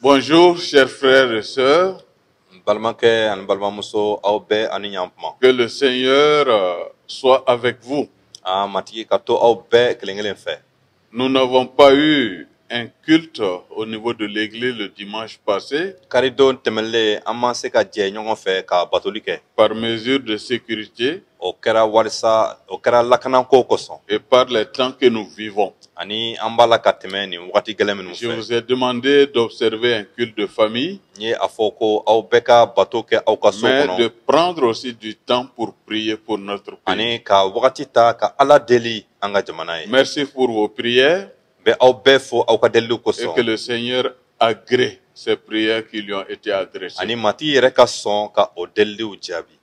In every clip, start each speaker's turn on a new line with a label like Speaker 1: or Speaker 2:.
Speaker 1: Bonjour, chers frères et sœurs.
Speaker 2: N balimakɛ ani balimamuso, aw bɛɛ ani ɲantuma.
Speaker 1: Que le Seigneur soit avec vous.
Speaker 2: An Matigi ka to aw bɛɛ kelen kelen fɛ.
Speaker 1: Nous n'avons pas eu un culte au niveau de l'église le dimanche passé
Speaker 2: Karidon tɛmɛnlen, an ma se ka jɛ ɲɔgɔn fɛ ka batoli kɛ.
Speaker 1: par mesure de sécurité
Speaker 2: O kɛra walisa o kɛra lakanako kosɔn
Speaker 1: et par les temps que nous vivons.
Speaker 2: ani an b'a la ka tɛmɛ nin wagati gɛlɛn minnu
Speaker 1: Je
Speaker 2: fɛ.
Speaker 1: vous ai demandé d'observer un culte de famille,
Speaker 2: N ye a fɔ ko aw bɛɛ ka bato kɛ aw ka so
Speaker 1: mais
Speaker 2: kɔnɔ
Speaker 1: de prendre aussi du temps pour prier pour notre pays.
Speaker 2: ani ka wagati ta ka Ala deli an ka jamana ye.
Speaker 1: Merci pour vos prières
Speaker 2: N bɛ aw bɛɛ fo aw ka deliliw
Speaker 1: et
Speaker 2: kosɔn
Speaker 1: que le Seigneur agrée ces prières qui lui ont été adressées.
Speaker 2: ani Matigi yɛrɛ ka sɔn ka o deliliw jaabi.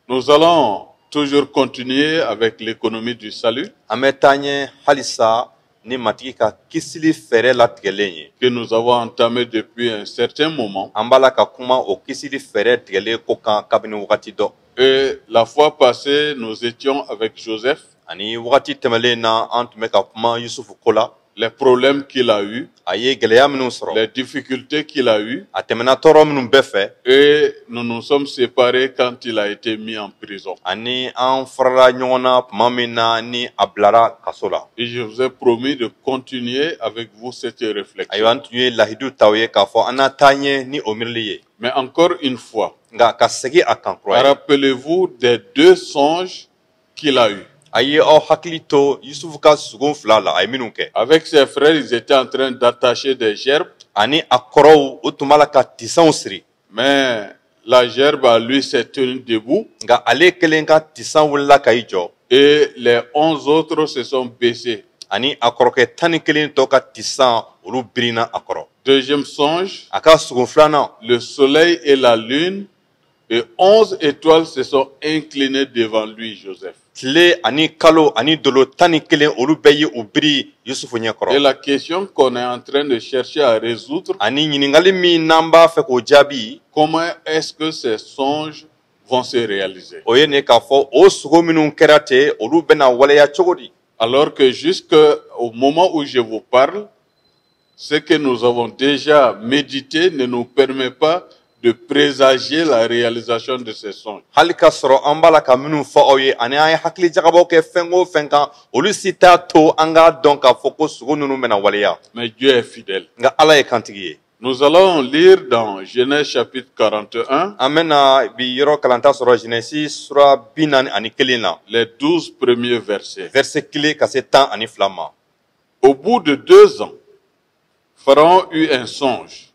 Speaker 1: Nous allons toujours continuer avec l'économie du salut
Speaker 2: An bɛ taa ɲɛ halisa ni Matigi ka kisili fɛɛrɛ latigɛlen ye.
Speaker 1: que nous avons entamé depuis un certain moment.
Speaker 2: An b'a la ka kuma o kisili fɛɛrɛ tigɛlen ko kan kabini wagati dɔ.
Speaker 1: Et la fois passée, nous étions avec Joseph,
Speaker 2: Ani wagati tɛmɛlen na, an tun bɛ ka kuma Yusufu ko la,
Speaker 1: les problèmes qu'il a eus,
Speaker 2: a ye gɛlɛya minnu sɔrɔ,
Speaker 1: les difficultés qu'il a eues,
Speaker 2: a tɛmɛna tɔɔrɔ minnu bɛɛ fɛ,
Speaker 1: et nous nous sommes séparés quand il a été mis en prison.
Speaker 2: ani an farala ɲɔgɔn na tuma min na ni a bilara kaso la.
Speaker 1: Et je vous ai promis de continuer avec vous cette réflexion.
Speaker 2: Ayiwa, an tun ye lahidu t'aw ye k'a fɔ an na taa ɲɛ ni o miirili ye.
Speaker 1: Mais encore une fois,
Speaker 2: Nka ka segin a kan kura ye,
Speaker 1: rappelez-vous des deux songes qu'il a eus.
Speaker 2: A ye aw hakili to Yusufu ka sugo fila la, a ye minnu kɛ.
Speaker 1: Avec ses frères, ils étaient en train d'attacher des gerbes,
Speaker 2: Ani a kɔrɔw, o tun b'a la ka tisanw siri.
Speaker 1: mais la gerbe à lui s'est tenue debout
Speaker 2: Nka ale kelen ka tisan wulila ka i jɔ,
Speaker 1: et les 11 autres se sont baissés.
Speaker 2: ani a kɔrɔkɛ 11 tɔ ka tisan, olu birinna a kɔrɔ.
Speaker 1: Deuxième songe,
Speaker 2: A ka sugo filanan,
Speaker 1: le soleil et la lune et 11 étoiles se sont inclinées devant lui, Joseph.
Speaker 2: Tile ani kalo ani dolo 11, olu bɛɛ ye u biri Yusufu
Speaker 1: Et
Speaker 2: ɲɛkɔrɔ.
Speaker 1: la question qu'on est en train de chercher à résoudre,
Speaker 2: Ani ɲininkali min n'an b'a fɛ k'o jaabi,
Speaker 1: comment est-ce que ces songes vont se réaliser?
Speaker 2: o ye nin ye k'a fɔ o sugo minnu kɛra ten, olu bɛna waleya cogo di?
Speaker 1: Alors que jusqu'au moment où je vous parle, ce que nous avons déjà médité ne nous permet pas de présager la réalisation de ces songes.
Speaker 2: Hali ka sɔrɔ an b'a la ka minnu fɔ aw ye ani an ye hakili jagabɔ kɛ fɛn o fɛn kan, olu si t'a to an k'a dɔn k'a fɔ ko sugo ninnu bɛna waleya.
Speaker 1: Mais Dieu est fidèle.
Speaker 2: Nka Ala ye kantigi ye.
Speaker 1: Nous allons lire dans Genèse chapitre 41,
Speaker 2: An bɛna bi yɔrɔ kalanta sɔrɔ Genèse sura 41 na,
Speaker 1: les 12 premiers versets.
Speaker 2: verset 1 ka se 12 ma.
Speaker 1: Au bout de 2 ans, Pharaon eut un songe.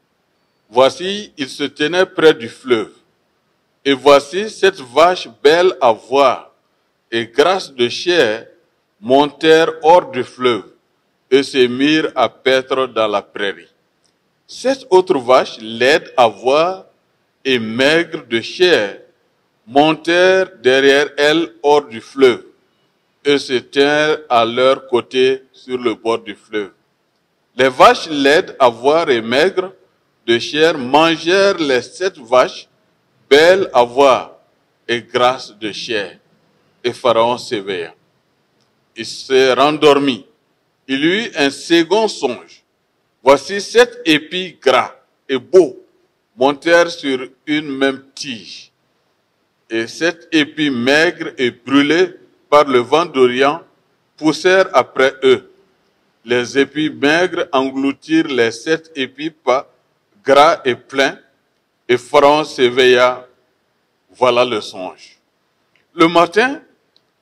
Speaker 1: Voici, il se tenait près du fleuve. Et voici sept vaches belles à voir et grasses de chair montèrent hors du fleuve et se mirent à paître dans la prairie. Sept autres vaches laides à voir et maigres de chair montèrent derrière elles hors du fleuve et se tinrent à leur côté sur le bord du fleuve. Les vaches laides à voir et maigres de chair mangèrent les sept vaches belles à voir et grasses de chair. Et Pharaon s'éveilla. Il se rendormit. Il eut un second songe. Voici sept épis gras et beaux montèrent sur une même tige. Et sept épis maigres et brûlés par le vent d'Orient poussèrent après eux. Les épis maigres engloutirent les sept épis pas gras et pleins, et Pharaon s'éveilla. Voilà le songe. Le matin,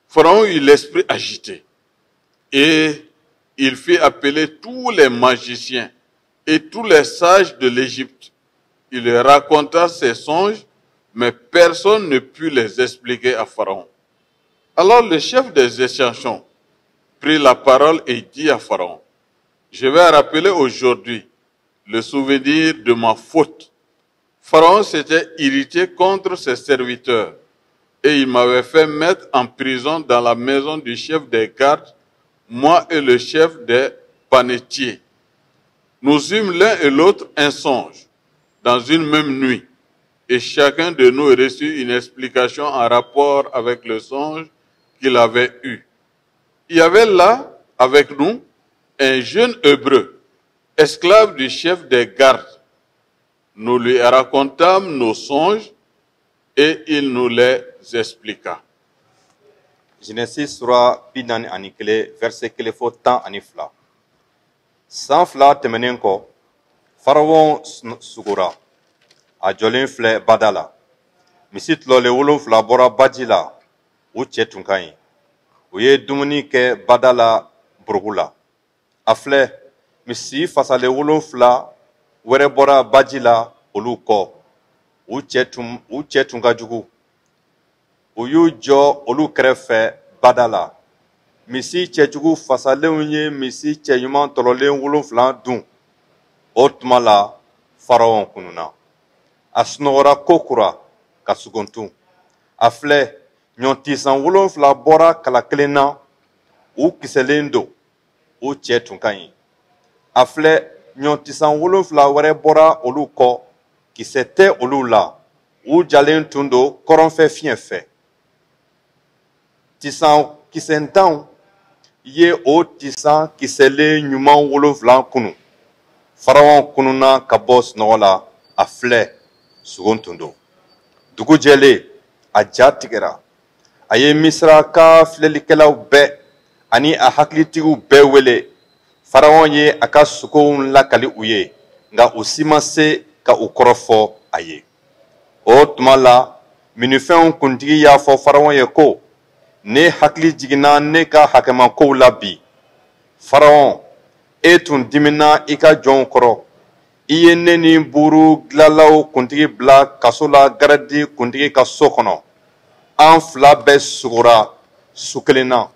Speaker 1: Pharaon eut l'esprit agité, et il fit appeler tous les magiciens et tous les sages de l'Égypte. Il leur raconta ses songes, mais personne ne put les expliquer à Pharaon. Alors le chef des échansons prit la parole et dit à Pharaon: Je vais rappeler aujourd'hui le souvenir de ma faute. Pharaon s'était irrité contre ses serviteurs et il m'avait fait mettre en prison dans la maison du chef des gardes, moi et le chef des panetiers. Nous eûmes l'un et l'autre un songe dans une même nuit, et chacun de nous reçut une explication en rapport avec le songe qu'il avait eu. Il y avait là, avec nous, un jeune Hébreu, esclave du chef des gardes. Nous lui racontâmes nos songes et il nous les expliqua.
Speaker 2: Genèse sura 41, verset 1 fo 12. San 2 tɛmɛnen kɔ, Farawɔn sugora. A jɔlen filɛ bada la. Misi tulɔlen 7 bɔra baji la, u cɛ tun ka ɲi. U ye dumuni kɛ bada la burugu la. A filɛ, misi fasalen 7 wɛrɛ bɔra baji la olu kɔ. U cɛ tun ka jugu. U y'u jɔ olu kɛrɛfɛ bada la. Misi cɛjugu fasalenw ye misi cɛɲuman tɔlɔlen 7 dun. O tuma la, Farawɔn kununna. A sunɔgɔra ko kura ka sugontun. A filɛ, ɲɔtisan 7 bɔra kala kelen na, u kisɛlen don, u cɛ tun ka ɲi. A filɛ, ɲɔtisan 7 wɛrɛ bɔra olu kɔ, kisɛ tɛ olu la, u jalen tun don kɔrɔnfɛ fiɲɛ fɛ. Tisan kisɛntanw ye o tisan kisɛlen ɲuman 7 kunu. Farawɔn kununna ka bɔ sunɔgɔ la. A filɛ, sugo tun don. Dugu jɛlen, a ja tigɛra. A ye Misira ka filɛlikɛlaw bɛɛ ani a hakilitigiw bɛɛ wele. Farawɔn ye a ka sugow lakali u ye, nka u si ma se ka u kɔrɔ fɔ a ye. O tuma la, minifɛnw kuntigi y'a fɔ Farawɔn ye ko: "Ne hakili jiginna ne ka hakɛmakow la bi. Farawɔn, e tun dimina i ka jɔnw kɔrɔ. I ye ne ni buuru dilanlaw kuntigi bila kaso la garadi kuntigi ka so kɔnɔ. An fila bɛɛ sugora su kelen na.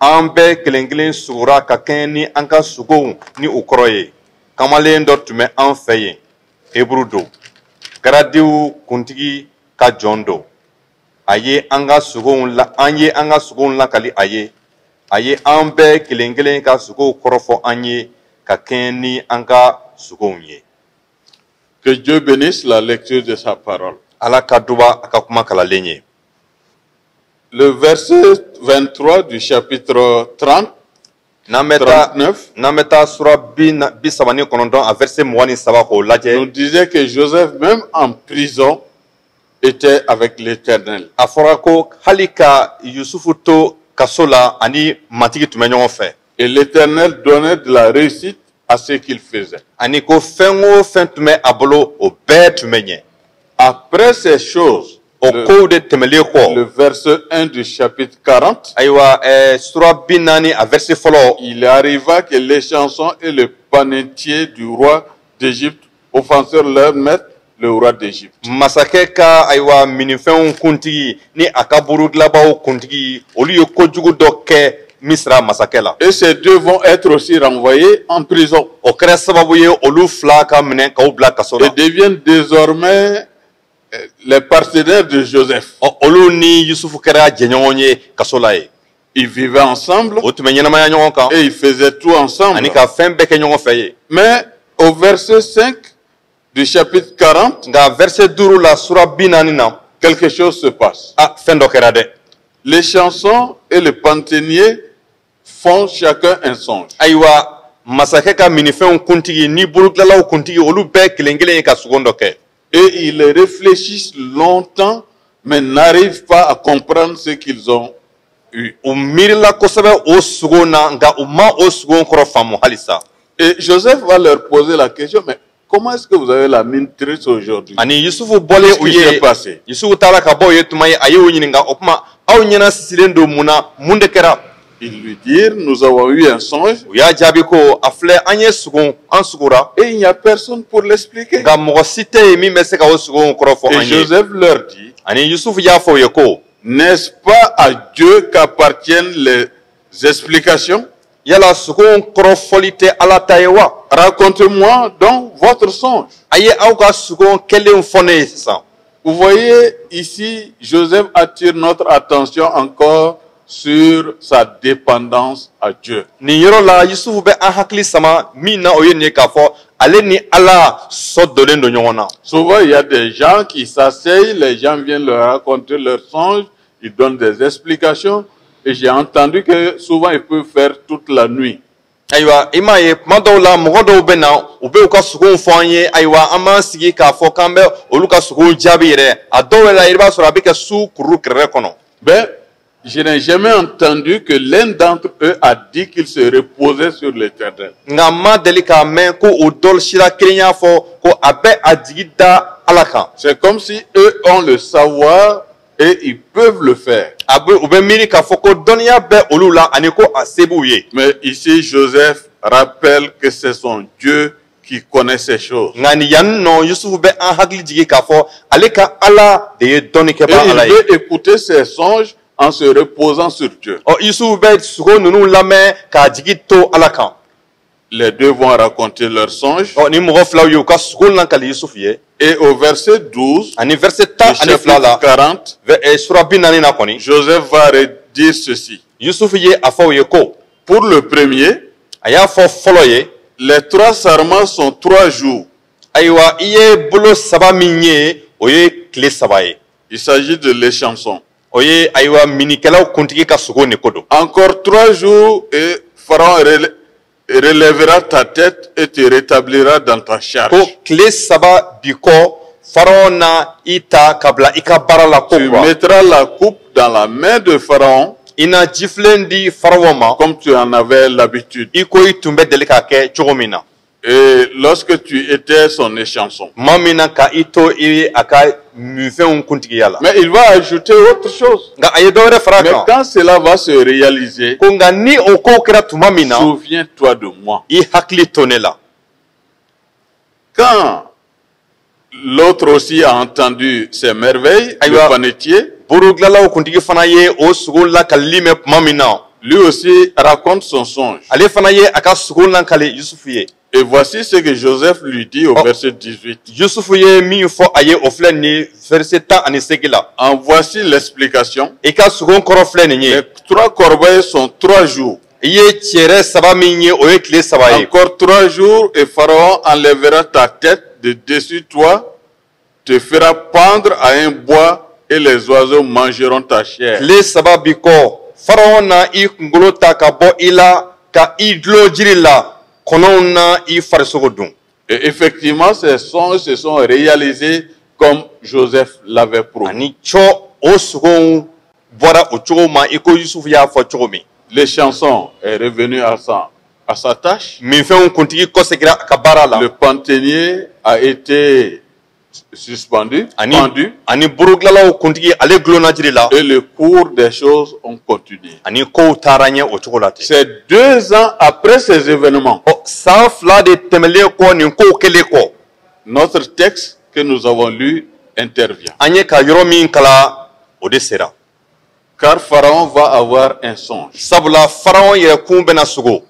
Speaker 2: An bɛɛ kelen kelen sugora ka kɛɲɛ ni an ka sugow ni u kɔrɔ ye. Kamalen dɔ tun bɛ an fɛ yen, Heburu don, garadiw kuntigi ka jɔn don. A ye an ka sugow la, an ye an ka sugow lakali a ye. A ye an bɛɛ kelen kelen ka sugow kɔrɔfɔ an ye ka kɛɲɛ ni an ka sugow ye."
Speaker 1: Que Dieu bénisse la lecture de sa parole.
Speaker 2: Ala ka duba a ka kuma kalalen ye.
Speaker 1: Le verset 23 du chapitre 30,
Speaker 2: N'an bɛ taa
Speaker 1: 39,
Speaker 2: n'an bɛ taa sura 39, a verset 23, k'o lajɛ,
Speaker 1: nous disait que Joseph, même en prison, était avec l'Éternel.
Speaker 2: A fɔra ko hali ka Yusufu to kaso la, ani Matigi tun bɛ ɲɔgɔn fɛ.
Speaker 1: Et l'Éternel donnait de la réussite à ce qu'il faisait.
Speaker 2: Ani ko fɛn o fɛn tun bɛ a bolo, o bɛɛ tun bɛ ɲɛ.
Speaker 1: Après ces choses,
Speaker 2: O kow de tɛmɛlen kɔ,
Speaker 1: le verset 1 du chapitre 40,
Speaker 2: ayiwa, sura 40, a verset 1,
Speaker 1: il arriva que l'échanson et le panetier du roi d'Égypte offensèrent leur maître, le roi d'Égypte.
Speaker 2: Masakɛ ka, ayiwa, minifɛnw kuntigi ni a ka burudilabaw kuntigi, olu ye kojugu dɔ kɛ Misira masakɛ la.
Speaker 1: Et ces deux vont être aussi renvoyés en prison
Speaker 2: O kɛra sababu ye olu fila ka minɛ k'aw bila kaso
Speaker 1: et
Speaker 2: la.
Speaker 1: deviennent désormais les partenaires de Joseph.
Speaker 2: Ɔ, olu ni Yusufu kɛra jɛɲɔgɔn ye kaso la yen.
Speaker 1: Ils vivaient ensemble
Speaker 2: O tun bɛ ɲɛnamaya ɲɔgɔn kan
Speaker 1: et ils faisaient tout ensemble.
Speaker 2: ani ka fɛn bɛɛ kɛ ɲɔgɔn fɛ yen.
Speaker 1: Mais au verset 5 du chapitre 40,
Speaker 2: Nka verset 5 la, sura 40 na,
Speaker 1: quelque chose se passe.
Speaker 2: a fɛn dɔ kɛra dɛ.
Speaker 1: L'échanson et le panettier font chacun un songe.
Speaker 2: Ayiwa, masakɛ ka minifɛnw kuntigi ni burudilanlaw kuntigi, olu bɛɛ kelen kelen ye ka sugon dɔ kɛ.
Speaker 1: Et ils réfléchissent longtemps, mais n'arrivent pas à comprendre ce qu'ils ont eu.
Speaker 2: U miirila kosɛbɛ o sugon na, nka u ma o sugon kɔrɔ faamu halisa.
Speaker 1: Et Joseph va leur poser la question, mais comment est-ce que vous avez la mine triste aujourd'hui?
Speaker 2: Ani Yusufu bɔlen
Speaker 1: Qu'est-ce
Speaker 2: u
Speaker 1: qui s'est
Speaker 2: ye,
Speaker 1: passé?
Speaker 2: Yusufu taara ka bɔ u ye tuma ye, a y'u ɲininka: "O tuma, aw ɲɛna sisilen don mun na? Mun de kɛra?"
Speaker 1: Ils lui dirent, nous avons eu un songe
Speaker 2: U y'a jaabi ko: "A filɛ, an ye sugon, an sugora,
Speaker 1: et il n'y a personne pour l'expliquer."
Speaker 2: nka mɔgɔ si tɛ yen min bɛ se ka o sugon kɔrɔ fɔ
Speaker 1: Et
Speaker 2: an ye."
Speaker 1: Joseph leur dit,
Speaker 2: Ani Yusufu y'a fɔ u ye ko:
Speaker 1: n'est-ce pas à Dieu qu'appartiennent les explications?
Speaker 2: "Yala sugon kɔrɔ fɔli tɛ Ala ta ye wa?
Speaker 1: Racontez-moi donc votre songe.
Speaker 2: A ye aw ka sugon kɛlenw fɔ ne ye sisan."
Speaker 1: Vous voyez ici, Joseph attire notre attention encore sur sa dépendance à Dieu.
Speaker 2: Nin yɔrɔ la, Yusufu bɛ an hakili sama min na, o ye nin ye k'a fɔ ale ni Ala sɔ donnen don ɲɔgɔn na.
Speaker 1: Souvent, il y a des gens qui s'asseyent, les gens viennent leur raconter leurs songes, ils donnent des explications, et j'ai entendu que souvent ils peuvent faire toute la nuit.
Speaker 2: Ayiwa, i m'a ye, tuma dɔw la, mɔgɔ dɔw bɛ na, u bɛ u ka sogow fɔ an ye. Ayiwa, an b'an sigi k'a fɔ k'an bɛ olu ka sogow jaabi yɛrɛ. A dɔw yɛrɛ la, i b'a sɔrɔ a bɛ kɛ su kuru kɛrɛfɛ kɔnɔ.
Speaker 1: Ben, je n'ai jamais entendu que l'un d'entre eux a dit qu'il se reposait sur l'Éternel.
Speaker 2: Nka n ma deli k'a mɛn ko o dɔ sira kelen y'a fɔ ko a bɛ a jigi da Ala kan.
Speaker 1: C'est comme si eux ont le savoir et ils peuvent le faire.
Speaker 2: A bɛ u bɛ miiri k'a fɔ ko dɔnniya bɛ olu la ani ko a se b'u ye.
Speaker 1: Mais ici, Joseph rappelle que c'est son Dieu qui connaît ces choses.
Speaker 2: Nka nin yan nɔ, Yusufu bɛ an hakili jigin k'a fɔ ale ka Ala de ye
Speaker 1: Et
Speaker 2: dɔnnikɛbaa
Speaker 1: il
Speaker 2: Ala ye.
Speaker 1: veut écouter ses songes en se reposant sur Dieu.
Speaker 2: Ɔ, Yusufu bɛ sogo ninnu lamɛn k'a jigi to Ala kan.
Speaker 1: Les deux vont raconter leurs songes.
Speaker 2: Ɔ, ni mɔgɔ filaw ye u ka sogo lakali Yusufu ye.
Speaker 1: Et au verset 12,
Speaker 2: Ani verset
Speaker 1: du
Speaker 2: 12 la,
Speaker 1: chapitre 40,
Speaker 2: sura 40 na kɔni,
Speaker 1: Joseph va redire ceci.
Speaker 2: Yusufu ye a fɔ u ye ko,
Speaker 1: Pour le premier,
Speaker 2: a y'a fɔ fɔlɔ ye,
Speaker 1: les trois sarments sont 3 jours.
Speaker 2: Ayiwa, i ye bolo saba min ye, o ye tile 3 ye.
Speaker 1: Il s'agit de l'échanson.
Speaker 2: O ye, ayiwa, minikɛlaw kuntigi ka sogo nin ko don.
Speaker 1: Encore 3 jours et Pharaon relèvera ta tête et te rétablira dans ta charge.
Speaker 2: Ko tile 3 bi kɔ, Faraon na i ta ka bila i ka baara la ko
Speaker 1: Tu
Speaker 2: kura.
Speaker 1: mettras la coupe dans la main de Pharaon
Speaker 2: I na jifilen di Faraon ma
Speaker 1: comme tu en avais l'habitude.
Speaker 2: i ko i tun bɛ deli k'a kɛ cogo min na.
Speaker 1: Et lorsque tu étais son échanson.
Speaker 2: Tuma min na ka i to i ye a ka minfɛnw kuntigiya la.
Speaker 1: Mais il va ajouter autre chose.
Speaker 2: Nka a ye dɔ wɛrɛ fara a
Speaker 1: Mais
Speaker 2: kan.
Speaker 1: quand cela va se réaliser,
Speaker 2: Ko nka ni o kow kɛra tuma min na,
Speaker 1: souviens-toi de moi.
Speaker 2: i hakili to ne la.
Speaker 1: Quand l'autre aussi a entendu ces merveilles, le
Speaker 2: Aïwa.
Speaker 1: panetier,
Speaker 2: Borobilalaw kuntigi fana ye o sogo lakalili mɛn tuma min na,
Speaker 1: lui aussi raconte son songe.
Speaker 2: ale fana ye a ka sogo lakali Yusufu ye.
Speaker 1: Et voici ce que Joseph lui dit au
Speaker 2: Oh.
Speaker 1: verset 18.
Speaker 2: Yusufu ye min fɔ a ye, o filɛ nin ye verset 18 la.
Speaker 1: En voici l'explication.
Speaker 2: I ka sogo kɔrɔ filɛ nin ye.
Speaker 1: Les trois corbeilles sont 3 jours.
Speaker 2: I ye cɛrɛ saba min ye, o ye tile 3 ye.
Speaker 1: Encore 3 jours et Pharaon enlèvera ta tête de dessus toi, te fera pendre à un bois et les oiseaux mangeront ta chair.
Speaker 2: Tile 3 bi kɔ, Faraon na i kunkolo ta ka bɔ i la ka i dulon jiri la, kɔnɔw na i farisogo dun.
Speaker 1: Et effectivement, ces songes se sont réalisés comme Joseph l'avait promis.
Speaker 2: Ani cɔ, o sogow bɔra o cogo ma i ko Yusufu y'a fɔ cogo min.
Speaker 1: L'échanson est revenu à sa tâche.
Speaker 2: Minfɛnw kuntigi kɔsegira a ka baara la.
Speaker 1: Le pantenier a été suspendu,
Speaker 2: Ani
Speaker 1: pendu,
Speaker 2: ani borobilalaw kuntigi, ale dulonna jiri la.
Speaker 1: Et le cours des choses ont continué.
Speaker 2: Ani kow taara ɲɛ o cogo la ten.
Speaker 1: C'est 2 ans après ces événements,
Speaker 2: Ɔ, san 2 de tɛmɛlen kɔ nin kow kɛlen kɔ,
Speaker 1: notre texte que nous avons lu intervient.
Speaker 2: an ye ka yɔrɔ min kalan, o de sera.
Speaker 1: Car Pharaon va avoir un songe.
Speaker 2: Sabula Faraon yɛrɛ kun bɛna sogo.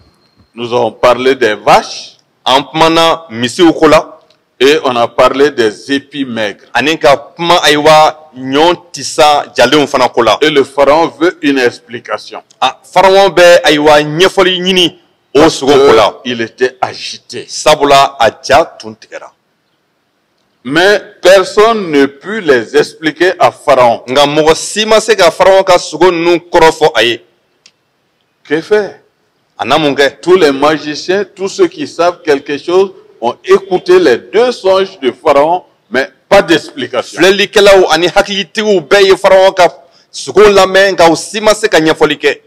Speaker 1: Nous avons parlé des vaches
Speaker 2: An kumana misiw ko la
Speaker 1: et on a parlé des épis maigres.
Speaker 2: ani ka kuma, ayiwa, ɲɔ tisa jalenw fana ko la.
Speaker 1: Et le Pharaon veut une explication.
Speaker 2: A Faraon bɛ, ayiwa, ɲɛfɔli ɲini o sogo ko la.
Speaker 1: Il était agité.
Speaker 2: Sabula a ja tun tigɛra.
Speaker 1: Mais personne ne put les expliquer à Pharaon.
Speaker 2: Nka mɔgɔ si ma se ka Faraon ka sogo ninnu kɔrɔ fɔ a ye.
Speaker 1: Que faire?
Speaker 2: A na mun kɛ?
Speaker 1: Tous les magiciens, tous ceux qui savent quelque chose, ont écouté les deux songes de Pharaon, mais pas d'explication.
Speaker 2: Filɛlikɛlaw ani hakilitigiw bɛɛ ye Faraon ka sogo lamɛn, nka u si ma se ka ɲɛfɔli kɛ.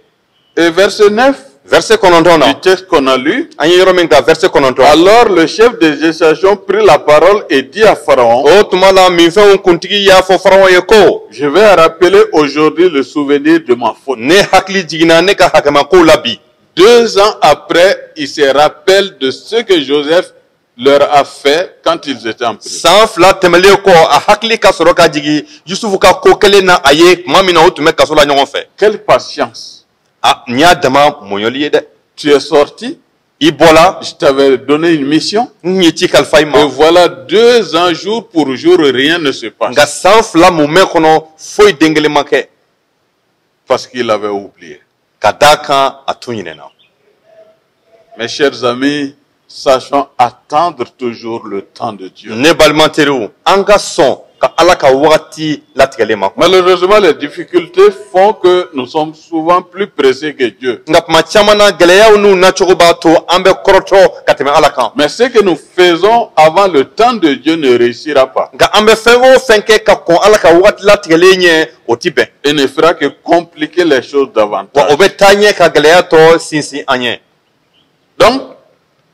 Speaker 1: Et verset 9
Speaker 2: Verset 9 na,
Speaker 1: du texte qu'on a lu,
Speaker 2: an ye yɔrɔ min ta, verset 9,
Speaker 1: alors le chef des échangeurs prit la parole et dit à Pharaon,
Speaker 2: o tuma la, minfɛnw kuntigi y'a fɔ Faraon ye ko,
Speaker 1: je vais rappeler aujourd'hui le souvenir de ma faute.
Speaker 2: Ne hakili jiginna ne ka hakɛmakow la bi.
Speaker 1: 2 ans après, il se rappelle de ce que Joseph leur a fait quand ils étaient en prison.
Speaker 2: San 2 tɛmɛlen kɔ, a hakili ka sɔrɔ ka jigin Yusufu ka ko kelen na a ye tuma min na o tun bɛ kaso la ɲɔgɔn fɛ.
Speaker 1: Quelle patience.
Speaker 2: A nin y'a dama mɔɲɔli ye dɛ.
Speaker 1: Tu es sorti,
Speaker 2: I bɔla,
Speaker 1: je t'avais donné une mission,
Speaker 2: n ye ci kalifa i ma.
Speaker 1: Et voilà 2 ans, jour pour jour, rien ne se passe.
Speaker 2: Nka san 2 mumɛ kɔnɔ, foyi den kelen ma kɛ.
Speaker 1: Parce qu'il avait oublié.
Speaker 2: Ka d'a kan a tun ɲinɛna.
Speaker 1: Mes chers amis, sachons attendre toujours le temps de Dieu.
Speaker 2: Ne balima teriw, an ka sɔn ka Ka Ala ka wagati latigɛlen ma.
Speaker 1: Malheureusement, les difficultés font que nous sommes souvent plus pressés que Dieu.
Speaker 2: Nka tuma caman na, gɛlɛyaw n'u nacogo b'a to an bɛ kɔrɔtɔ ka tɛmɛ Ala kan.
Speaker 1: Mais ce que nous faisons avant le temps de Dieu ne réussira pas.
Speaker 2: Nka an bɛ fɛn o fɛn kɛ ka kɔn Ala ka wagati latigɛlen ɲɛ, o ti bɛn.
Speaker 1: Et ne fera que compliquer les choses davantage.
Speaker 2: Wa o bɛ taa ɲɛ ka gɛlɛya tɔ sinsin an ɲɛ.
Speaker 1: Donc,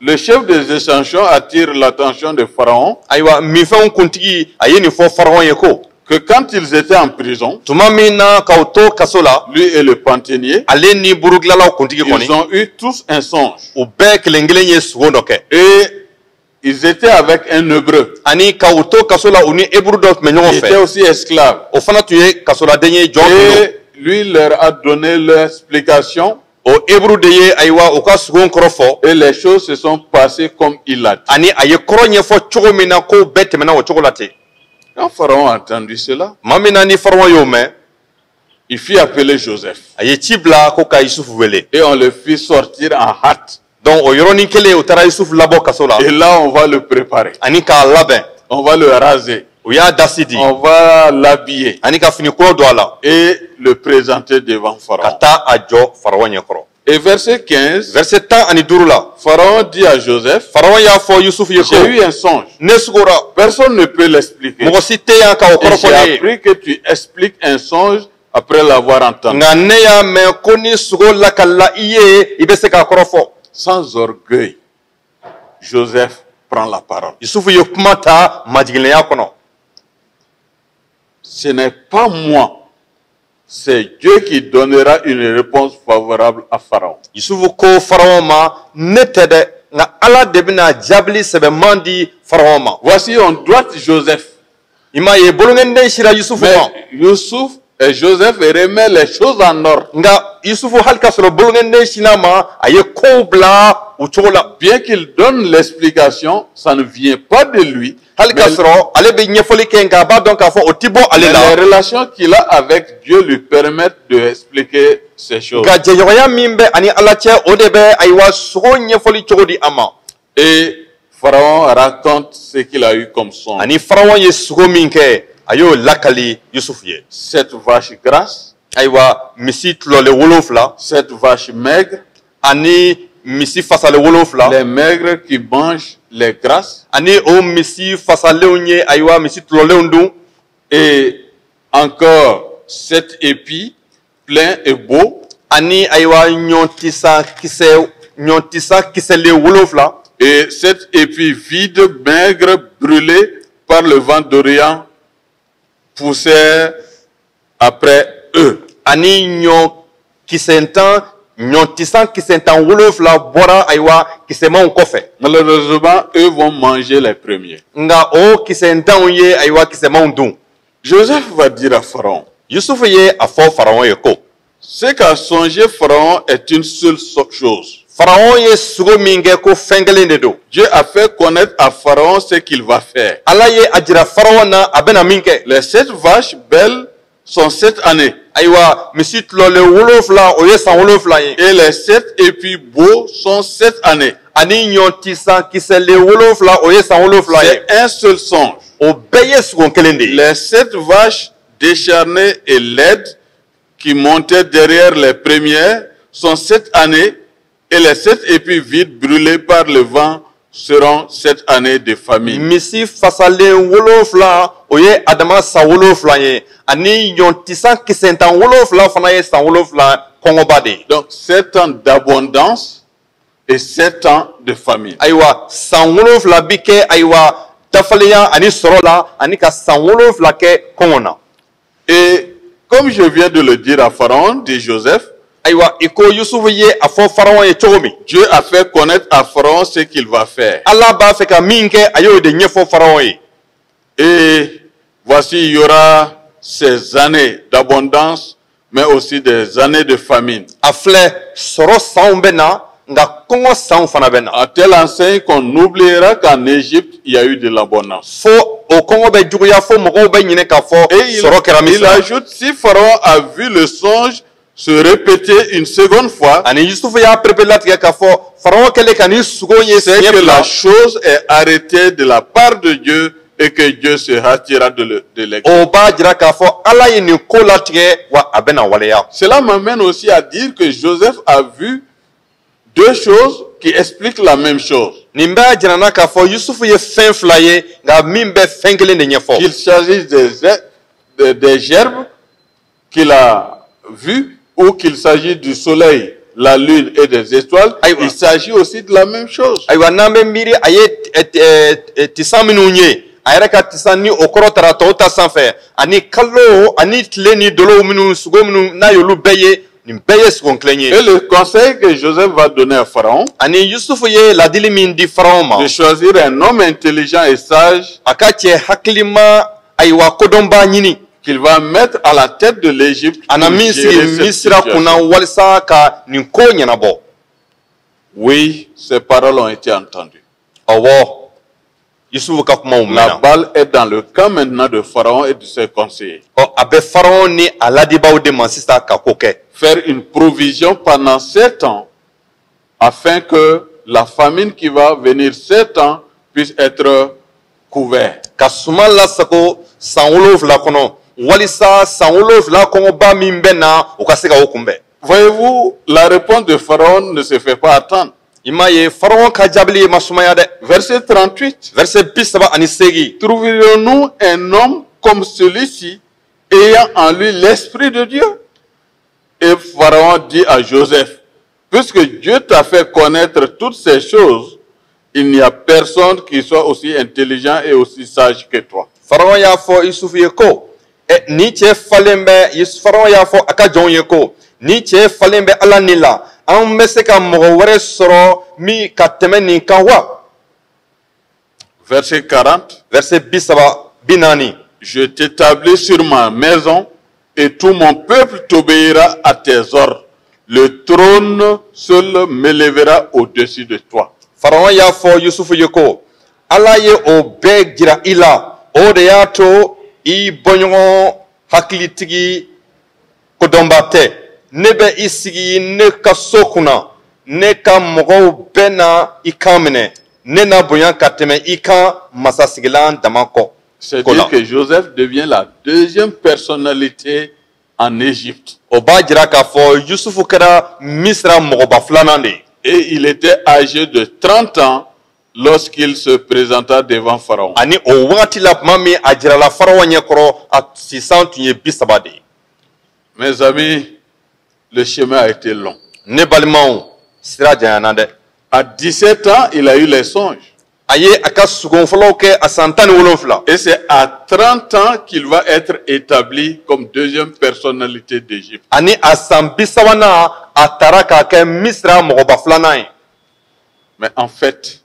Speaker 1: le chef des échansons attire l'attention de Pharaon.
Speaker 2: Ayiwa, minfɛnw kuntigi, a ye nin fɔ Pharaon ye ko
Speaker 1: que quand ils étaient en prison,
Speaker 2: tuma min na k'aw to kaso la,
Speaker 1: lui et le pantenier,
Speaker 2: ale ni burugilalaw kuntigi kɔni,
Speaker 1: ils ont eu tous un songe.
Speaker 2: U bɛɛ kelen kelen ye sugo dɔ kɛ.
Speaker 1: Et ils étaient avec un Hébreu.
Speaker 2: Ani k'u to kaso la, u ni Hébreu dɔ tun bɛ ɲɔgɔn
Speaker 1: Il
Speaker 2: fɛ.
Speaker 1: était aussi esclave.
Speaker 2: O fana tun ye kasoladen ye, jɔn tun don.
Speaker 1: Et lui leur a donné l'explication.
Speaker 2: O Hébreu de ye, ayiwa, u ka sugo kɔrɔ fɔ.
Speaker 1: Et les choses se sont passées comme il l'a dit.
Speaker 2: Ani a ye kɔrɔ ɲɛfɔ cogo min na, kow bɛɛ tɛmɛna o cogo la ten.
Speaker 1: Quand Pharaon a entendu cela,
Speaker 2: Maa min na ni Pharaon y'o mɛn,
Speaker 1: il fit appeler Joseph.
Speaker 2: a ye ci bila ko ka Yusufu wele.
Speaker 1: Et on le fit sortir en hâte.
Speaker 2: Donc o yɔrɔnin kelen, u taara Yusufu labɔ kaso la.
Speaker 1: Et là, on va le préparer.
Speaker 2: Ani k'a labɛn.
Speaker 1: On va le raser.
Speaker 2: U y'a dasi di.
Speaker 1: On va l'habiller.
Speaker 2: Ani ka fini kura don a la.
Speaker 1: Et le présenter devant Pharaon.
Speaker 2: Ka taa a jɔ Pharaon ɲɛkɔrɔ.
Speaker 1: Et verset 15.
Speaker 2: Verset 15 la.
Speaker 1: Pharaon dit à Joseph.
Speaker 2: Pharaon y'a fɔ Yusufu ye ko.
Speaker 1: J'ai eu un songe.
Speaker 2: Ne sugora.
Speaker 1: Personne ne peut l'expliquer.
Speaker 2: Mɔgɔ si tɛ yan ka o kɔrɔ fɔ ne ye.
Speaker 1: Et j'ai appris que tu expliques un songe après l'avoir entendu.
Speaker 2: Nka ne y'a mɛn ko ni sugo lakalila i ye, i bɛ se k'a kɔrɔ fɔ.
Speaker 1: Sans orgueil, Joseph prend la parole.
Speaker 2: Yusufu ye kuma ta majiginlenya kɔnɔ.
Speaker 1: Ce n'est pas moi, c'est Dieu qui donnera une réponse favorable à Pharaon.
Speaker 2: Yusufu ko Pharaon ma, ne tɛ dɛ, nka Ala de bɛna jaabili sɛbɛman di Pharaon ma.
Speaker 1: Voici, on doit Joseph.
Speaker 2: I m'a ye, bolonkɔniden sira Yusufu ma.
Speaker 1: Mais Yusuf et Joseph remet les choses en ordre.
Speaker 2: Nka Yusufu, hali k'a sɔrɔ bolonkɔniden sinna ma, a ye kow bila o cogo la.
Speaker 1: Bien qu'il donne l'explication, ça ne vient pas de lui.
Speaker 2: Hali k'a sɔrɔ ale bɛ ɲɛfɔli kɛ, nka a b'a dɔn k'a fɔ o ti bɔ ale la.
Speaker 1: Les relations qu'il a avec Dieu lui permettent de expliquer ces choses.
Speaker 2: Nka jɛɲɔgɔnya min bɛ ani Ala cɛ, o de bɛ, ayiwa, sogo ɲɛfɔli cogo di a ma.
Speaker 1: Et Pharaon raconte ce qu'il a eu comme songe.
Speaker 2: Ani Pharaon ye sogo min kɛ, a y'o lakali Yusufu ye.
Speaker 1: Sept vaches grasses.
Speaker 2: Ayiwa, misi tulɔlen 7.
Speaker 1: Sept vaches maigres.
Speaker 2: Ani misi fasalen 7.
Speaker 1: Les maigres qui mangent les grasses.
Speaker 2: Ani o misi fasalenw ye, ayiwa, misi tulɔlenw dun.
Speaker 1: Et encore sept épis pleins et beaux.
Speaker 2: Ani, ayiwa, ɲɔtisan kisɛlen 7.
Speaker 1: Et sept épis vides, maigres, brûlés par le vent d'Orient, poussèrent après eux.
Speaker 2: Ani ɲɔ kisɛ tan, ɲɔtisan kisɛ 17 bɔra, ayiwa, kisɛmanw kɔfɛ.
Speaker 1: Malheureusement, eux vont manger les premiers.
Speaker 2: Nka o kisɛ tanw ye, ayiwa, kisɛmanw dun.
Speaker 1: Joseph va dire à Pharaon.
Speaker 2: Yusufu ye a fɔ Pharaon ye ko.
Speaker 1: Ce qu'a songé Pharaon est une seule chose.
Speaker 2: Pharaon ye sugo min kɛ, ko fɛn kelen de don.
Speaker 1: Dieu a fait connaître à Pharaon ce qu'il va faire.
Speaker 2: Ala ye a jira Pharaon na a bɛna min kɛ.
Speaker 1: Les sept vaches belles sont 7 années.
Speaker 2: Ayiwa, misi tulɔlen 7, o ye san 7 ye.
Speaker 1: Et les 7 épis beaux sont 7 années.
Speaker 2: Ani ɲɔtisan kisɛlen 7, o ye san 7 ye.
Speaker 1: C'est un seul songe.
Speaker 2: O bɛɛ ye sugo kelen de ye.
Speaker 1: Les 7 vaches décharnées et laides qui montaient derrière les premières sont 7 années, et les 7 épis vides brûlés par le vent seront 7 années de famine.
Speaker 2: Misi fasalen 7, o ye Adama san 7 ye. Ani ɲɔtisan kisɛ 17 fana ye san 7 kɔngɔba de ye.
Speaker 1: Donc 7 ans d'abondance et 7 ans de famine.
Speaker 2: Ayiwa, san 7 bi kɛ, ayiwa, dafalenya ani sɔrɔ la, ani ka san 7 kɛ kɔngɔ na.
Speaker 1: Et comme je viens de le dire à Pharaon, dit Joseph,
Speaker 2: Ayiwa, i ko Yusufu ye a fɔ Pharaon ye cogo min,
Speaker 1: Dieu a fait connaître à Pharaon ce qu'il va faire.
Speaker 2: Ala b'a fɛ ka min kɛ, a y'o de ɲɛfɔ Pharaon ye.
Speaker 1: Et voici, il y aura ces années d'abondance, mais aussi des années de famine.
Speaker 2: A filɛ, sɔrɔ sanw bɛ na, nka kɔngɔ sanw fana bɛ na.
Speaker 1: À telle enseigne qu'on oubliera qu'en Égypte, il y a eu de l'abondance.
Speaker 2: Fo o kɔngɔ bɛ juguya fo mɔgɔw bɛ ɲinɛ k'a fɔ sɔrɔ kɛra
Speaker 1: Il
Speaker 2: Misira.
Speaker 1: ajoute, si Pharaon a vu le songe se répéter une seconde fois,
Speaker 2: Ani Yusufu y'a perepere latigɛ k'a fɔ Pharaon kɛlen ka nin sugo ye
Speaker 1: c'est
Speaker 2: siɲɛ
Speaker 1: que
Speaker 2: fila,
Speaker 1: la chose est arrêtée de la part de Dieu et que Dieu se hâtera de l'exécuter.
Speaker 2: O b'a jira k'a fɔ Ala ye nin ko latigɛ, wa a bɛna waleya.
Speaker 1: Cela m'amène aussi à dire que Joseph a vu deux choses qui expliquent la même chose.
Speaker 2: Nin b'a jira n na k'a fɔ Yusufu ye fɛn fila ye, nka min bɛ fɛn kelen de ɲɛfɔ.
Speaker 1: Qu'il s'agisse des gerbes qu'il a vues ou qu'il s'agisse du soleil, la lune et des étoiles,
Speaker 2: Ayiwa.
Speaker 1: Il s'agit aussi de la même chose.
Speaker 2: Ayiwa, n'an bɛ miiri a ye tisan minnu ye, a yɛrɛ ka tisan ni o kɔrɔ tara tɔw ta sanfɛ, ani kalo ani tile ni dolow minnu sugo minnu n'a y'olu bɛɛ ye, nin bɛɛ ye sugo kelen ye.
Speaker 1: Et le conseil que Joseph va donner à Pharaon,
Speaker 2: Ani Yusufu ye ladili min di Faraon ma,
Speaker 1: de choisir un homme intelligent et sage
Speaker 2: a ka cɛ hakilima, ayiwa, kodɔnbaa ɲini,
Speaker 1: qu'il va mettre à la tête de l'Égypte
Speaker 2: a na
Speaker 1: pour
Speaker 2: min
Speaker 1: gérer
Speaker 2: sigi
Speaker 1: cette
Speaker 2: Misira
Speaker 1: situation.
Speaker 2: Kunna walisa ka nin ko ɲɛnabɔ.
Speaker 1: Oui, ces paroles ont été entendues.
Speaker 2: Ɔwɔ, Yusufu ka kumaw
Speaker 1: La
Speaker 2: mɛnna.
Speaker 1: Balle est dans le camp maintenant de Pharaon et de ses conseillers.
Speaker 2: Ɔ, a bɛ Faraon ni a ladibaw de ma sisan ka ko kɛ.
Speaker 1: Faire une provision pendant 7 ans afin que la famine qui va venir 7 ans puisse être couverte.
Speaker 2: Ka suman lasago san 7 kɔnɔ walisa san 7 kɔngɔba min bɛ na, o ka se ka o kunbɛn.
Speaker 1: Voyez-vous, la réponse de Pharaon ne se fait pas attendre.
Speaker 2: I m'a ye, Faraon ka jaabili ma sumaya dɛ.
Speaker 1: Verset 38.
Speaker 2: Verset 38.
Speaker 1: Trouverions-nous un homme comme celui-ci ayant en lui l'Esprit de Dieu? Et Pharaon dit à Joseph, puisque Dieu t'a fait connaître toutes ces choses, il n'y a personne qui soit aussi intelligent et aussi sage que toi.
Speaker 2: Faraon y'a fɔ Yusufu ye ko ɛ nin cɛ falen bɛ. Faraon y'a fɔ a ka jɔnw ye ko nin cɛ falen bɛ Ala ni la, an bɛ se ka mɔgɔ wɛrɛ sɔrɔ min ka tɛmɛ nin kan wa?
Speaker 1: Verset 40.
Speaker 2: Verset 40.
Speaker 1: Je t'établis sur ma maison et tout mon peuple t'obéira à tes ordres. Le trône seul m'élèvera au-dessus de toi.
Speaker 2: Faraon y'a fɔ Yusufu ye ko Ala ye o bɛɛ jira i la, o de y'a to i bɔɲɔgɔn hakilitigi kodɔnba tɛ. Ne bɛ i sigi ne ka so kunna, ne ka mɔgɔw bɛɛ na i kan minɛ, ne na bonya ka tɛmɛ i kan masasigilan dama kɔ
Speaker 1: C'est
Speaker 2: ko la.
Speaker 1: dire que Joseph devient la deuxième personnalité en Égypte.
Speaker 2: O b'a jira k'a fɔ Yusufu kɛra Misira mɔgɔba filanan de ye.
Speaker 1: Et il était âgé de 30 ans lorsqu'il se présenta devant Pharaon.
Speaker 2: Ani o wagati la, tuma min a jirala Faraw ɲɛkɔrɔ, a sisan tun ye 30 de ye.
Speaker 1: Mes amis, le chemin a été long.
Speaker 2: Ne balimaw, sira janyana dɛ.
Speaker 1: À 17 ans, il a eu les songes.
Speaker 2: A ye a ka sugon fɔlɔw kɛ a san 17.
Speaker 1: Et c'est à 30 ans qu'il va être établi comme deuxième personnalité d'Égypte.
Speaker 2: Ani a san 30nan, a taara k'a kɛ Misira mɔgɔba filanan ye.
Speaker 1: Mais en fait,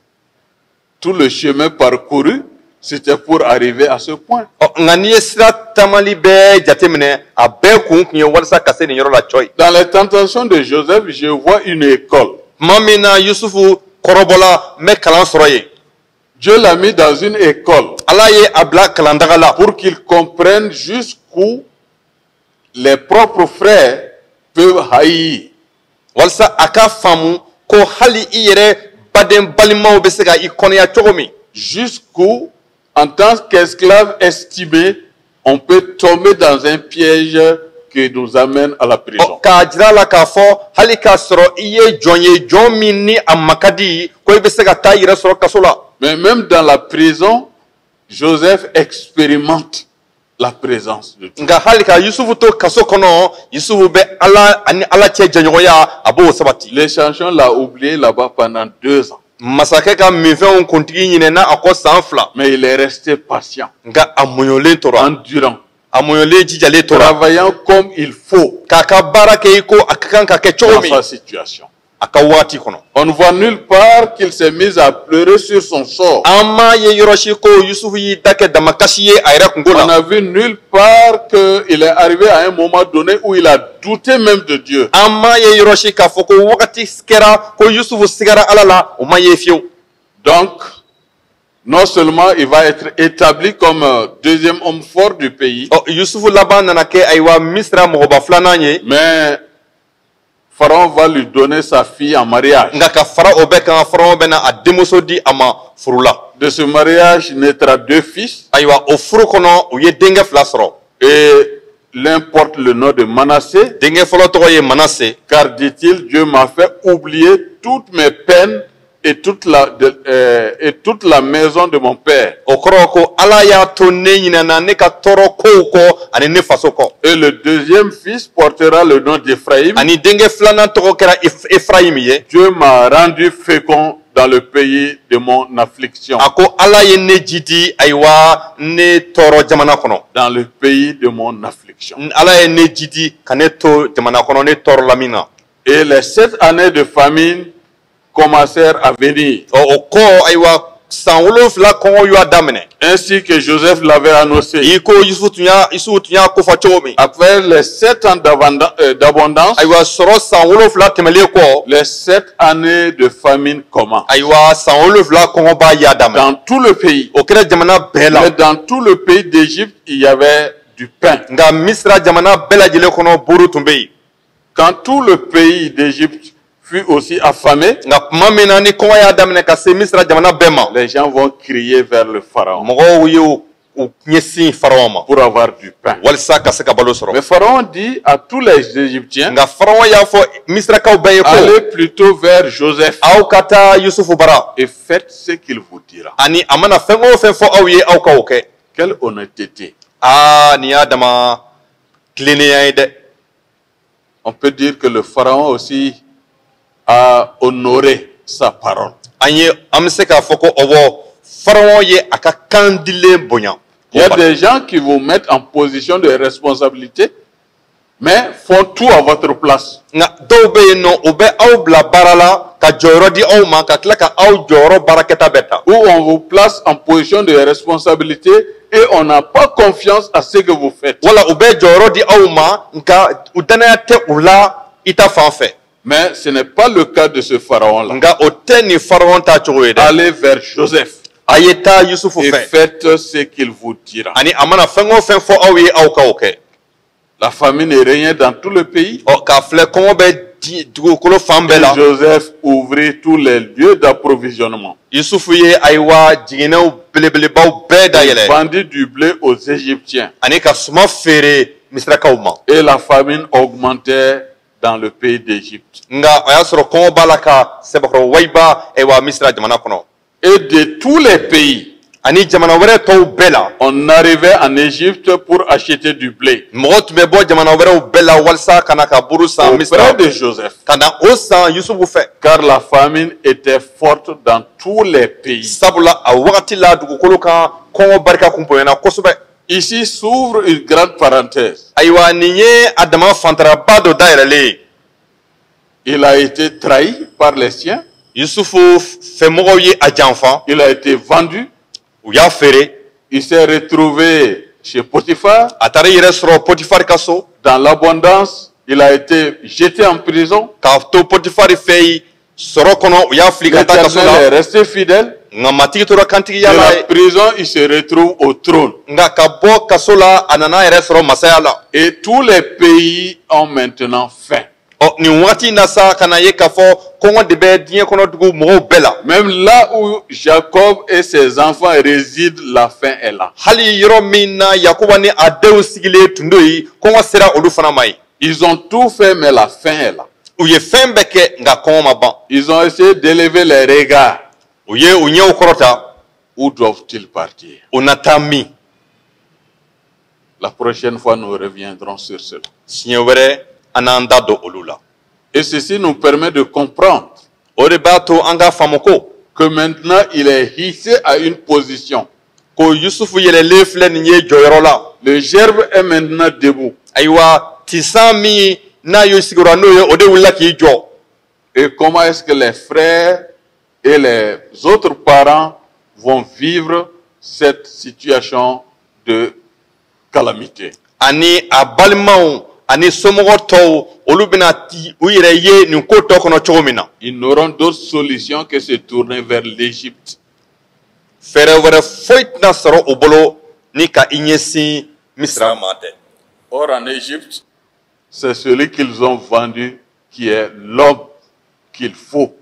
Speaker 1: tout le chemin parcouru, c'était pour arriver à ce point.
Speaker 2: Ɔ, nka n'i ye sira taamali bɛɛ jateminɛ, a bɛɛ kun tun ye walasa ka se nin yɔrɔ la cɔyi.
Speaker 1: Dans les tentations de Joseph, je vois une école.
Speaker 2: Tuma min na Yusufu kɔrɔbɔla, n bɛ kalan sɔrɔ yen.
Speaker 1: Dieu l'a mis dans une école
Speaker 2: Ala ye a bila kalandaga la
Speaker 1: pour qu'il comprenne jusqu'où les propres frères peuvent haïr.
Speaker 2: Walasa a ka faamu ko hali i yɛrɛ baden balimaw bɛ se ka i kɔnɔya cogo min.
Speaker 1: Jusqu'où, en tant qu'esclave estimé, on peut tomber dans un piège qui nous amène à la prison.
Speaker 2: Ɔ, k'a jira a la k'a fɔ hali k'a sɔrɔ i ye jɔn ye, jɔn min ni a ma ka di, ko i bɛ se ka taa i yɛrɛ sɔrɔ kaso la.
Speaker 1: Mais même dans la prison, Joseph expérimente la présence de Dieu.
Speaker 2: Nka hali ka Yusufu to kaso kɔnɔ, Yusufu bɛ Ala ani Ala cɛ jɛɲɔgɔnya, a b'o sabati.
Speaker 1: L'échanson l'a oublié là-bas pendant 2 ans.
Speaker 2: Masakɛ ka minfɛnw kuntigi ɲinɛna a kɔ san 2.
Speaker 1: Mais il est resté patient,
Speaker 2: Nka a muɲulen tora,
Speaker 1: endurant,
Speaker 2: a muɲulen jijalen tora,
Speaker 1: travaillant comme il faut
Speaker 2: k'a ka baara kɛ i ko a ka kan ka kɛ cogo
Speaker 1: dans
Speaker 2: min
Speaker 1: sa situation.
Speaker 2: a ka waati kɔnɔ.
Speaker 1: On ne voit nulle part qu'il s'est mis à pleurer sur son sort.
Speaker 2: An m'a ye yɔrɔ si ko Yusufu y'i da kɛ damakasi ye a yɛrɛ kunko
Speaker 1: On
Speaker 2: la.
Speaker 1: n'a vu nulle part qu'il est arrivé à un moment donné où il a douté même de Dieu.
Speaker 2: An m'a ye yɔrɔ si k'a fɔ ko wagati kɛra ko Yusufu sigara Ala la, o ma ye fiyewu.
Speaker 1: Donc, non seulement il va être établi comme deuxième homme fort du pays,
Speaker 2: Ɔ, Yusufu laban nana kɛ, ayiwa, Misira mɔgɔba filanan ye.
Speaker 1: Mais Pharaon va lui donner sa fille en mariage.
Speaker 2: Nka ka fara o bɛɛ kan, Faraon bɛna a denmuso di a ma furu la.
Speaker 1: De ce mariage naîtra deux fils.
Speaker 2: Ayiwa, o furu kɔnɔ, u ye denkɛ fila sɔrɔ.
Speaker 1: Et l'un porte le nom de Manassé.
Speaker 2: Denkɛ fɔlɔ tɔgɔ ye Manase.
Speaker 1: Car, dit-il, Dieu m'a fait oublier toutes mes peines et toute la maison de mon père.
Speaker 2: O kɔrɔ ko Ala y'a to ne ɲinɛna ne ka tɔɔrɔ kow kɔ ani ne faso kɔ.
Speaker 1: Et le deuxième fils portera le nom d'Éphraïm.
Speaker 2: Ani denkɛ filanan tɔgɔ kɛra Efrayim ye.
Speaker 1: Dieu m'a rendu fécond dans le pays de mon affliction.
Speaker 2: A ko Ala ye ne jidi, ayiwa, ne tɔɔrɔ jamana kɔnɔ.
Speaker 1: Dans le pays de mon affliction.
Speaker 2: Ala ye ne jidi ka ne to jamana kɔnɔ ne tɔɔrɔla min na.
Speaker 1: Et les 7 années de famine commencèrent à venir,
Speaker 2: Ɔ, o kɔ, ayiwa, san 7 kɔngɔ y'a daminɛ,
Speaker 1: ainsi que Joseph l'avait annoncé.
Speaker 2: I ko Yusufu tun y'a kofɔ cogo min.
Speaker 1: Après les 7 ans d'abondance,
Speaker 2: Ayiwa, sɔrɔ san 7 tɛmɛlen kɔ,
Speaker 1: les 7 années de famine commencent.
Speaker 2: ayiwa, san 7 kɔngɔba y'a daminɛ.
Speaker 1: Dans tout le pays.
Speaker 2: O kɛra jamana bɛɛ la.
Speaker 1: Mais dans tout le pays d'Égypte, il y avait du pain.
Speaker 2: Nka Misira jamana bɛɛ lajɛlen kɔnɔ, buru tun bɛ yen.
Speaker 1: Quand tout le pays d'Égypte fut aussi affamé,
Speaker 2: Nka tuma min na ni kɔngɔ y'a daminɛ ka se Misira jamana bɛɛ ma,
Speaker 1: les gens vont crier vers le Pharaon
Speaker 2: mɔgɔw ye u ɲɛsin Faraon ma
Speaker 1: pour avoir du pain.
Speaker 2: walisa ka se ka balo sɔrɔ.
Speaker 1: Mais Pharaon dit à tous les Égyptiens,
Speaker 2: Nka Faraon y'a fɔ Misirakaw bɛɛ ye ko:
Speaker 1: allez plutôt vers Joseph
Speaker 2: Aw ka taa Yusufu bara
Speaker 1: et faites ce qu'il vous dira.
Speaker 2: ani a mana fɛn o fɛn fɔ aw ye, aw ka o kɛ.
Speaker 1: Quelle honnêteté.
Speaker 2: Aa, nin y'a dama tilennenya ye dɛ.
Speaker 1: On peut dire que le Pharaon aussi a honoré sa parole.
Speaker 2: An bɛ se k'a fɔ ko ɔwɔ, Faraon ye a ka kan dilen bonya.
Speaker 1: Il y a des gens qui vous mettent en position de responsabilité, mais font tout à votre place.
Speaker 2: Nka dɔw bɛ yen nɔ, o bɛ aw bila baara la ka jɔyɔrɔ di aw ma, ka tila ka aw jɔyɔrɔ baarakɛta bɛɛ ta.
Speaker 1: Ou on vous place en position de responsabilité et on n'a pas confiance à ce que vous faites.
Speaker 2: Wala u bɛ jɔyɔrɔ di aw ma, nka u danaya tɛ u la i ta fan fɛ.
Speaker 1: Mais ce n'est pas le cas de ce pharaon-là.
Speaker 2: Nka o tɛ nin Faraon ta cogo ye dɛ.
Speaker 1: Allez vers Joseph
Speaker 2: A ye taa Yusufu
Speaker 1: et
Speaker 2: fɛ
Speaker 1: faites ce qu'il vous dira.
Speaker 2: ani a mana fɛn o fɛn fɔ aw ye, aw ka o kɛ.
Speaker 1: La famine régnait dans tout le pays.
Speaker 2: Ɔ, k'a filɛ, kɔngɔ bɛ dugukolo fan bɛɛ
Speaker 1: Et
Speaker 2: la.
Speaker 1: Joseph ouvrit tous les lieux d'approvisionnement.
Speaker 2: Yusufu ye, ayiwa, jiginɛw belebelebaw bɛɛ
Speaker 1: Il
Speaker 2: dayɛlɛ
Speaker 1: vendit du blé aux Égyptiens.
Speaker 2: ani ka suman feere Misirakaw ma.
Speaker 1: Et la famine augmentait dans le pays d'Égypte.
Speaker 2: Nka o y'a sɔrɔ kɔngɔ b'a la ka sɛbɛkɔrɔ wayiba, ayiwa, Misira jamana kɔnɔ.
Speaker 1: Et de tous les pays,
Speaker 2: Ani jamana wɛrɛ tɔw bɛɛ la,
Speaker 1: on arrivait en Égypte pour acheter du blé
Speaker 2: mɔgɔ tun bɛ bɔ jamana wɛrɛw bɛɛ la walisa ka na ka buru san Misira,
Speaker 1: auprès de Joseph.
Speaker 2: ka na o san Yusufu fɛ.
Speaker 1: Car la famine était forte dans tous les pays.
Speaker 2: Sabula a wagati la, dugukolo kan, kɔngɔ barika kun bonyana kosɛbɛ.
Speaker 1: Ici s'ouvre une grande parenthèse.
Speaker 2: Ayiwa, nin ye a dama fantaraba dɔ dayɛlɛlen ye.
Speaker 1: Il a été trahi par les siens.
Speaker 2: Yusufu fɛmɔgɔw ye a janfa.
Speaker 1: Il a été vendu.
Speaker 2: U y'a feere.
Speaker 1: Il s'est retrouvé chez Potiphar.
Speaker 2: A taara i yɛrɛ sɔrɔ Potifari ka so.
Speaker 1: Dans l'abondance, il a été jeté en prison.
Speaker 2: K'a to Potifari fɛ yen sɔrɔ kɔnɔ, u y'a fili ka taa kaso
Speaker 1: L'Éternel
Speaker 2: la.
Speaker 1: est resté fidèle.
Speaker 2: Nka Matigi tora kantigiya
Speaker 1: De
Speaker 2: la
Speaker 1: la
Speaker 2: ye.
Speaker 1: prison, il se retrouve au trône.
Speaker 2: Nka ka bɔ kaso la, a nana a yɛrɛ sɔrɔ masaya la.
Speaker 1: Et tous les pays ont maintenant faim.
Speaker 2: Ɔ, nin wagati in na sa, ka na ye k'a fɔ kɔngɔ de bɛ diɲɛ kɔnɔ dugu mɔgɔw bɛɛ la.
Speaker 1: Même là où Jacob et ses enfants résident, la faim est là.
Speaker 2: Hali yɔrɔ min na Yakuba ni a denw sigilen tun don yen, kɔngɔ sera olu fana ma yen.
Speaker 1: Ils ont tout fait, mais la faim est là.
Speaker 2: U ye fɛn bɛɛ kɛ, nka kɔngɔ ma ban.
Speaker 1: Ils ont essayé d'élever les regards.
Speaker 2: U ye u ɲɛw kɔrɔta.
Speaker 1: Où doivent-ils partir?
Speaker 2: U na taa min?
Speaker 1: La prochaine fois, nous reviendrons sur cela.
Speaker 2: Siɲɛ wɛrɛ, an n'an da don olu la.
Speaker 1: Et ceci nous permet de comprendre
Speaker 2: O de b'a to an ka faamu ko
Speaker 1: que maintenant, il est hissé à une position.
Speaker 2: ko Yusufu yɛlɛlen filɛ nin ye jɔyɔrɔ la.
Speaker 1: Le gerbe est maintenant debout.
Speaker 2: Ayiwa, tisan min n'a y'o sigiyɔrɔ n'o ye, o de wulila k'i jɔ.
Speaker 1: Et comment est-ce que les frères et les autres parents vont vivre cette situation de calamité?
Speaker 2: Ani a balimaw ani somɔgɔ tɔw, olu bɛna ti u yɛrɛ ye nin ko tɔ kɔnɔ cogo min na.
Speaker 1: Ils n'auront d'autre solution que se tourner vers l'Égypte.
Speaker 2: Fɛɛrɛ wɛrɛ foyi tɛna sɔrɔ u bolo ni ka i ɲɛsin Misira ma tɛ.
Speaker 1: Or, en Égypte, c'est celui qu'ils ont vendu qui est l'homme qu'il faut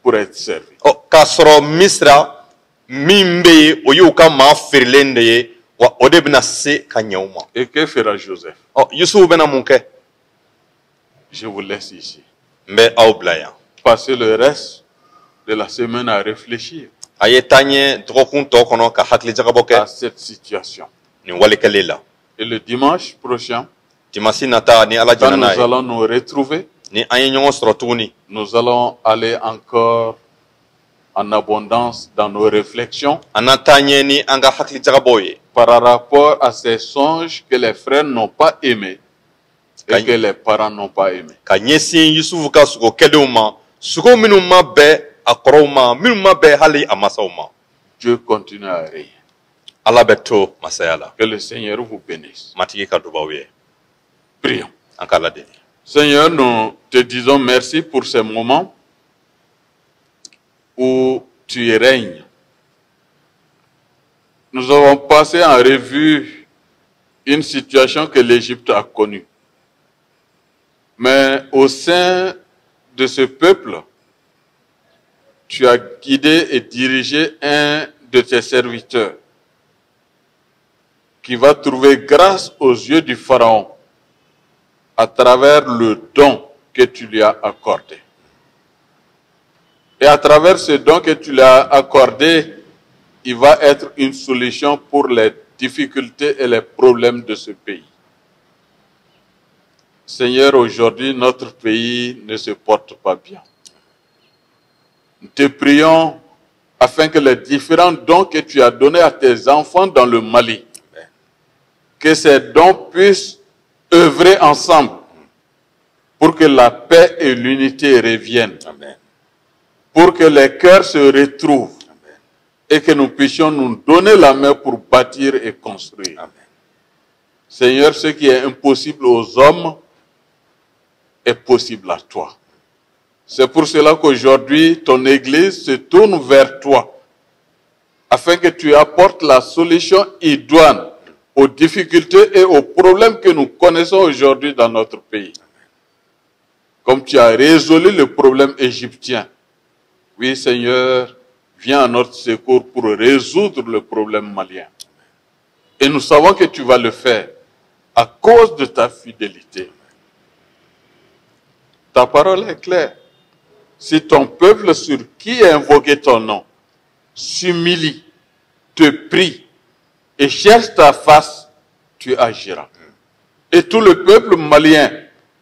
Speaker 1: pour être servi.
Speaker 2: Ɔ, k'a sɔrɔ Misira, Min bɛ yen, o y'u ka maa feerelen de ye, wa o de bɛna se ka ɲɛ u ma.
Speaker 1: Et que fera Joseph?
Speaker 2: Ɔ, Yusufu bɛna mun kɛ?
Speaker 1: Je vous laisse ici.
Speaker 2: N bɛ aw bila yan.
Speaker 1: Passez le reste de la semaine à réfléchir
Speaker 2: A ye taa ɲɛ dɔgɔkun tɔ kɔnɔ ka hakilijagabɔ
Speaker 1: à
Speaker 2: kɛ
Speaker 1: cette situation.
Speaker 2: nin walekɛlen la.
Speaker 1: Et le dimanche prochain,
Speaker 2: Dimasi nata, ni Ala
Speaker 1: quand
Speaker 2: jɛnna n'a
Speaker 1: nous
Speaker 2: ye,
Speaker 1: allons nous retrouver,
Speaker 2: ni an ye ɲɔgɔn sɔrɔ tuguni,
Speaker 1: nous allons aller encore en abondance dans nos réflexions
Speaker 2: an na taa ɲɛ ni an ka hakilijagabɔw ye
Speaker 1: par rapport à ces songes que les frères n'ont pas aimés et
Speaker 2: Aïe.
Speaker 1: que les parents n'ont pas aimés.
Speaker 2: ka ɲɛsin Yusufu ka sugo kɛlenw ma, sugo minnu ma bɛn a kɔrɔw ma, minnu ma bɛn hali a masaw ma.
Speaker 1: Dieu continue à régner.
Speaker 2: Ala bɛ to masaya la.
Speaker 1: Que le Seigneur vous bénisse.
Speaker 2: Matigi ka dubaw ye.
Speaker 1: Prions.
Speaker 2: An ka Ala deli.
Speaker 1: Seigneur, nous te disons merci pour ces moments où tu règnes. Nous avons passé en revue une situation que l'Égypte a connue. Mais au sein de ce peuple, tu as guidé et dirigé un de tes serviteurs qui va trouver grâce aux yeux du Pharaon à travers le don que tu lui as accordé. Et à travers ce don que tu lui as accordé, il va être une solution pour les difficultés et les problèmes de ce pays. Seigneur, aujourd'hui, notre pays ne se porte pas bien. Nous te prions afin que les différents dons que tu as donnés à tes enfants dans le Mali, que ces dons puissent œuvrer ensemble pour que la paix et l'unité reviennent.
Speaker 2: Amen.
Speaker 1: Pour que les cœurs se retrouvent.
Speaker 2: Amen.
Speaker 1: Et que nous puissions nous donner la main pour bâtir et construire.
Speaker 2: Amen.
Speaker 1: Seigneur, ce qui est impossible aux hommes est possible à toi. C'est pour cela qu'aujourd'hui, ton Église se tourne vers toi, afin que tu apportes la solution idoine aux difficultés et aux problèmes que nous connaissons aujourd'hui dans notre pays. Comme tu as résolu le problème égyptien, oui Seigneur, viens à notre secours pour résoudre le problème malien. Et nous savons que tu vas le faire à cause de ta fidélité. Ta parole est claire. Si ton peuple sur qui est invoqué ton nom s'humilie, te prie et cherche ta face, tu agiras. Et tout le peuple malien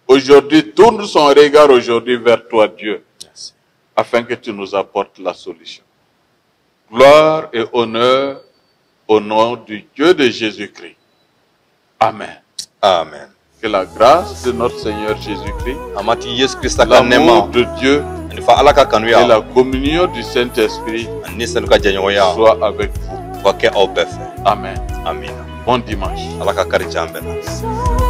Speaker 1: aujourd'hui tourne son regard aujourd'hui vers toi, Dieu,
Speaker 2: Merci.
Speaker 1: Afin que tu nous apportes la solution. Gloire et honneur au nom du Dieu de Jésus-Christ. Amen.
Speaker 2: Amen.
Speaker 1: Que la grâce de notre Seigneur Jésus-Christ,
Speaker 2: An Matigi Yesu Krista ka
Speaker 1: l'amour
Speaker 2: nɛɛma,
Speaker 1: de Dieu
Speaker 2: ani fa Ala ka kanuya,
Speaker 1: et la communion du Saint-Esprit
Speaker 2: ani Ni Senu ka jɛɲɔgɔnya
Speaker 1: soient avec vous.
Speaker 2: o ka kɛ aw bɛɛ fɛ.
Speaker 1: Amen.
Speaker 2: Amina.
Speaker 1: Bon dimanche.
Speaker 2: Ala ka kari jan bɛɛ la.